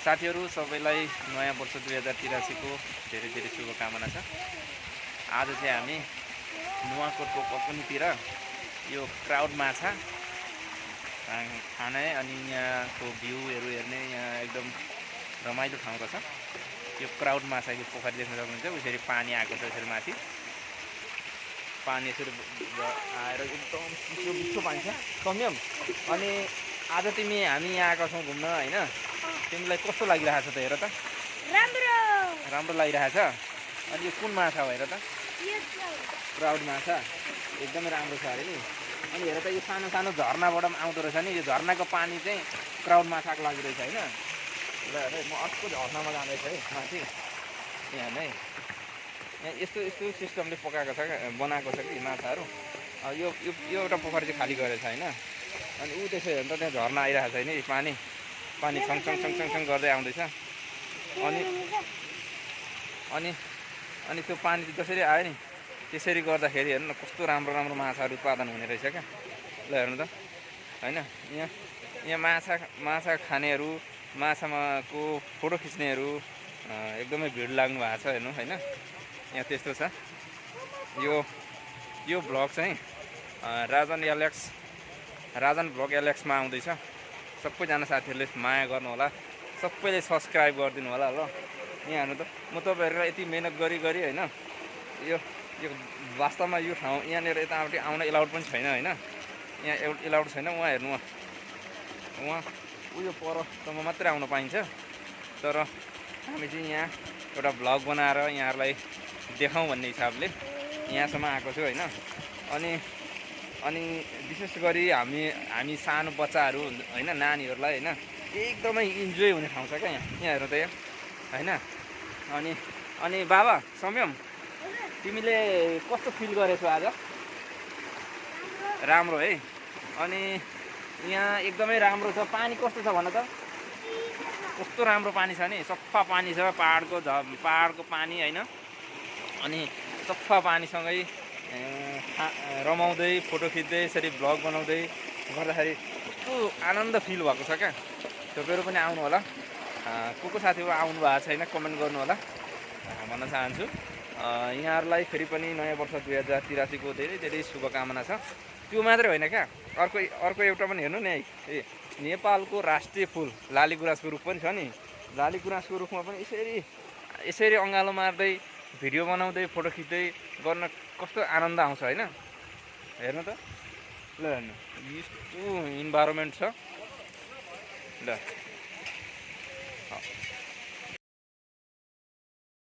साथीहरू सबैलाई नयाँ वर्ष 2083 को धेरै धेरै शुभकामना छ। आज चाहिँ हामी नुवाकोटको कपनीतिर यो क्राउड माछा खाने अनि यहाँको भ्यूहरू हेर्ने यहाँ एकदम रमाइलो ठाउँ रहेछ। यो क्राउड माछाको पोखरी देख्न सक्नुहुन्छ। उसरी पानी आएको छ यसरी माथि पानी यसरी आएर एकदम चिसो पानी छ सम्यम। अनि आज हामी यहाँ आएका छौँ घुम्न होइन। तिमीलाई कस्तो लागिरहेछ त? हेर त राम्रो लागिरहेछ। अनि यो कुन माछा भएर त? क्राउड माछा एकदमै राम्रो छ अरे नि। अनि हेर त यो सानो सानो झर्नाबाट पनि आउँदो रहेछ नि। यो झर्नाको पानी चाहिँ क्राउड माछाको लागि रहेछ होइन। ल हेर म अर्को झर्नामा जाँदैछु है माथि। यहाँ नै यहाँ यस्तो यस्तो सिस्टमले पकाएको छ बनाएको छ कि माछाहरू। यो एउटा पोखरी चाहिँ खाली गरेको छ होइन। अनि ऊ त्यसो हेर्नु त त्यहाँ झर्ना आइरहेको छ नि। पानी पानी छङ गर्दै आउँदैछ। अनि त्यो पानी जसरी आयो नि त्यसरी गर्दाखेरि हेर्नु न कस्तो राम्रो राम्रो माछाहरू उत्पादन हुने रहेछ क्या। ल हेर्नु त होइन। यहाँ माछा खानेहरू माछाको फोटो खिच्नेहरू एकदमै भिड लाग्नु भएको छ हेर्नु होइन। यहाँ त्यस्तो छ। यो भ्लग चाहिँ राजन भ्लग एलेक्समा आउँदैछ। सबैजना साथीहरूले माया गर्नु होला। सबैले सब्सक्राइब गरिदिनु होला ल। यहाँ हेर्नु त म तपाईँहरूलाई यति मिहिनेत गरी होइन। यो वास्तवमा यो ठाउँ यहाँनिर यतापट्टि आउन एलाउड पनि छैन होइन। यहाँ एलाउड छैन। उहाँ हेर्नु उहाँ उयो परसम्म मात्रै आउन पाइन्छ। तर हामी चाहिँ यहाँ एउटा भ्लग बनाएर यहाँहरूलाई देखाउँ भन्ने हिसाबले यहाँसम्म आएको छु होइन। अनि विशेष गरी हामी सानो बच्चाहरू होइन नानीहरूलाई होइन एकदमै इन्जोय हुने ठाउँ छ क्या यहाँ हेर्नु त होइन। अनि बाबा सम्यम तिमीले कस्तो फिल गरेछौ आज? राम्रो है। अनि यहाँ एकदमै राम्रो छ। पानी कस्तो छ भन त? कस्तो राम्रो पानी छ नि। सफा पानी छ पाहाडको पानी होइन। अनि सफा पानीसँगै रमाउँदै फोटो खिच्दै यसरी भ्लग बनाउँदै गर्दाखेरि कस्तो आनन्द फिल भएको छ क्या। तपाईँहरू पनि आउनु होला। को साथीहरू आउनु भएको छैन कमेन्ट गर्नु होला भन्न चाहन्छु। यहाँहरूलाई फेरि पनि नयाँ वर्ष 2083 को धेरै धेरै शुभकामना छ। त्यो मात्रै होइन क्या। अर्को एउटा पनि हेर्नु नि है। नेपालको राष्ट्रिय फुल लालीगुराँसको रुख पनि छ नि। लालीगुराँसको रुखमा पनि यसरी अँगालो मार्दै भिडियो बनाउँदै फोटो खिच्दै गर्न कस्तो आनन्द आउँछ होइन। हेर्नु त ल हेर्नु यस्तो इन्भाइरोमेन्ट छ ल।